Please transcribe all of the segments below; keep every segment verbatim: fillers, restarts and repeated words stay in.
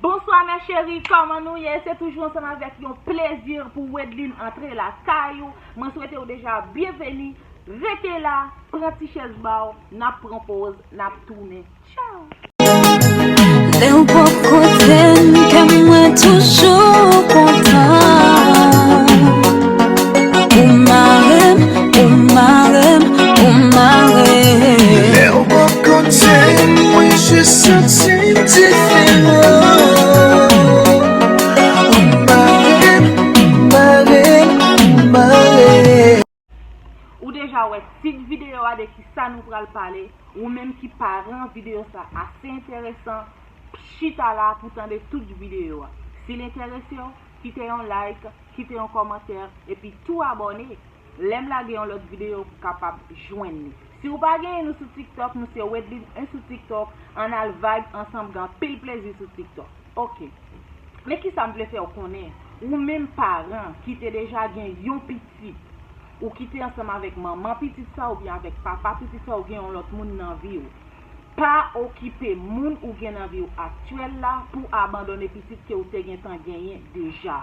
Bonswa mes chéris, kòman nou ye? Se toujou ansanm avèk yon plezi pou Wedline antre lakay ou. Mwen swete w deja byenveni. Rete la, pran ti chèz ba w, n ap pran poz, n ap tounen. Tchaw! Lè w bò kote m, kè mwen toujou kontan. Ou mare m, ou mare m, ou mare m. Lè w bò kote m, mwen jis santi m diferan. Ou mare m, ou mare m, ou mare m. Ou deja wè tit videyo a de ki sa nou pral pale. Ou menm ki paran, videyo sa ase enteresan. Chita la pou tande tout videyo a. Si l enterese w, kite yon like, kite yon kòmantè, epi tou abòne. Lè m lage yon lòt videyo, ou kapab jwenn li. Si w pa genyen nou sou TikTok, nou se Wedline un sou TikTok. Ann al vibe ansanm, gen anpil plezi sou TikTok. Ok. Men kisa m vle fè w konnen, ou menm paran ki te deja gen yon pitit, ou ki te ansanm avèk manman pitit sa oubyen avèk papa pitit sa, ou gen yon lòt moun nan vi w. Pa okipe moun ou gen nan vi w aktyèl la pou abandone pitit ke w te gentan genyen deja.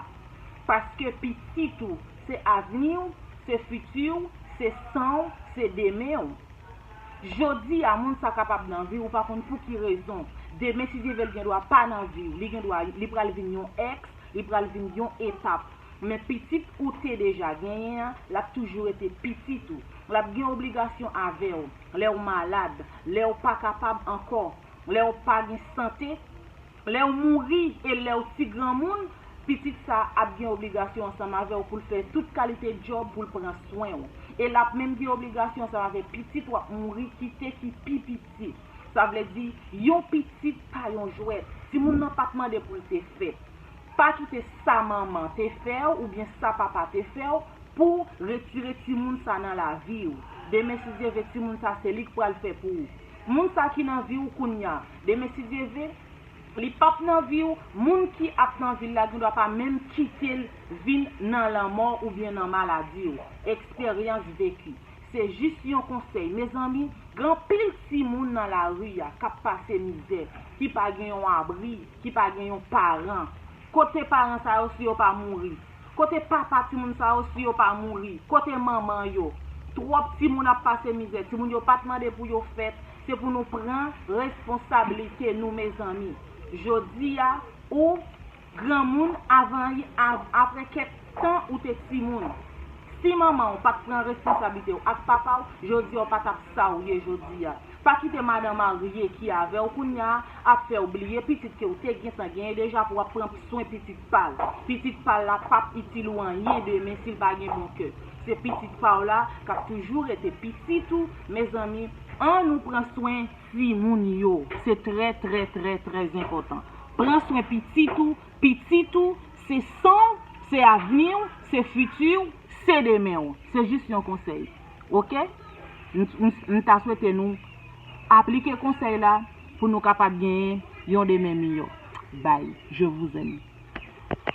Paske pitit ou se avni w, se fiti w, se san w, se demen w. Jodi a, moun sa kapab nan vi w, ou pa konn pou ki rezon. Demen, si Dye vle, l gen dwa pa nan vi w. Li gen dwa, li pral vin yon èks, li pral vin yon etap. Men pitit ou te deja genyen an, l ap toujou rete pitit ou. L ap gen obligasyon avè w. Lè w malad, lè w pa kapab ankò, lè w pa gen sante, lè w mouri e lè w ti granmoun, pitit sa ap gen obligasyon ansanm avè w pou l fè tout kalite djòb pou l pran swen w. E l ap menm gen obligasyon ansanm avè pitit w ap mouri kite ki pi piti. Sa vle di, yon pitit pa yon jwèt. Timoun nan pa t mande pou l te fèt. Pa kite sa manman te fè w oubyen sa papa te fè w pou retire timoun sa nan lavi w. Demen, si Dye vle, timoun sa se li k pral fè pou ou. Moun sa ki nan vi w kounye a, demen, si Dye vle, li p ap nan vi w, moun ki ap nan vi l la gen dwa pa menm kite l vin nan lanmò oubyen nan maladi w. Eksperyans veki. Se jis yon konsèy, mezanmi, gen anpil timoun nan lari a k ap pase mizè, ki pa gen yon abri, ki pa gen yon paran. Kote paran sa yo si yo pa mouri? Kote papa timoun sa yo si yo pa mouri? Kote manman yo? Twòp timoun ap pase mizè. Timoun yo pa t mande pou yo fèt. Se pou nou pran responsablite nou, mezanmi. Jodi a, ou granmoun, avan, av- apre kèk tan ou te timoun. Si manman w pa t pran responsablite w ak papa w, jodi a w pa t ap sa w ye jodi a. Pa kite madan marye ki avè w kounye a ap fè w bliye pitit ke w te gentan genyen deja pou w ap pran swen pitit pa l. Pitit pa l la p ap itil ou anyen demen si l pa gen bon kè. Se pitit pa w la k ap toujou rete pitit ou. Mezanmi, ann nou pran swen timoun yo. Se trè, trè, trè, trè enpòtan. Pran swen pitit ou. Pitit ou, se san w, se avni w, se fiti w, se demen w. Se jis yon konsèy. Ok? M, m, m ta swete nou aplike konsèy la pou nou kapab genyen yon demen miyò. Bye. Je vous aime.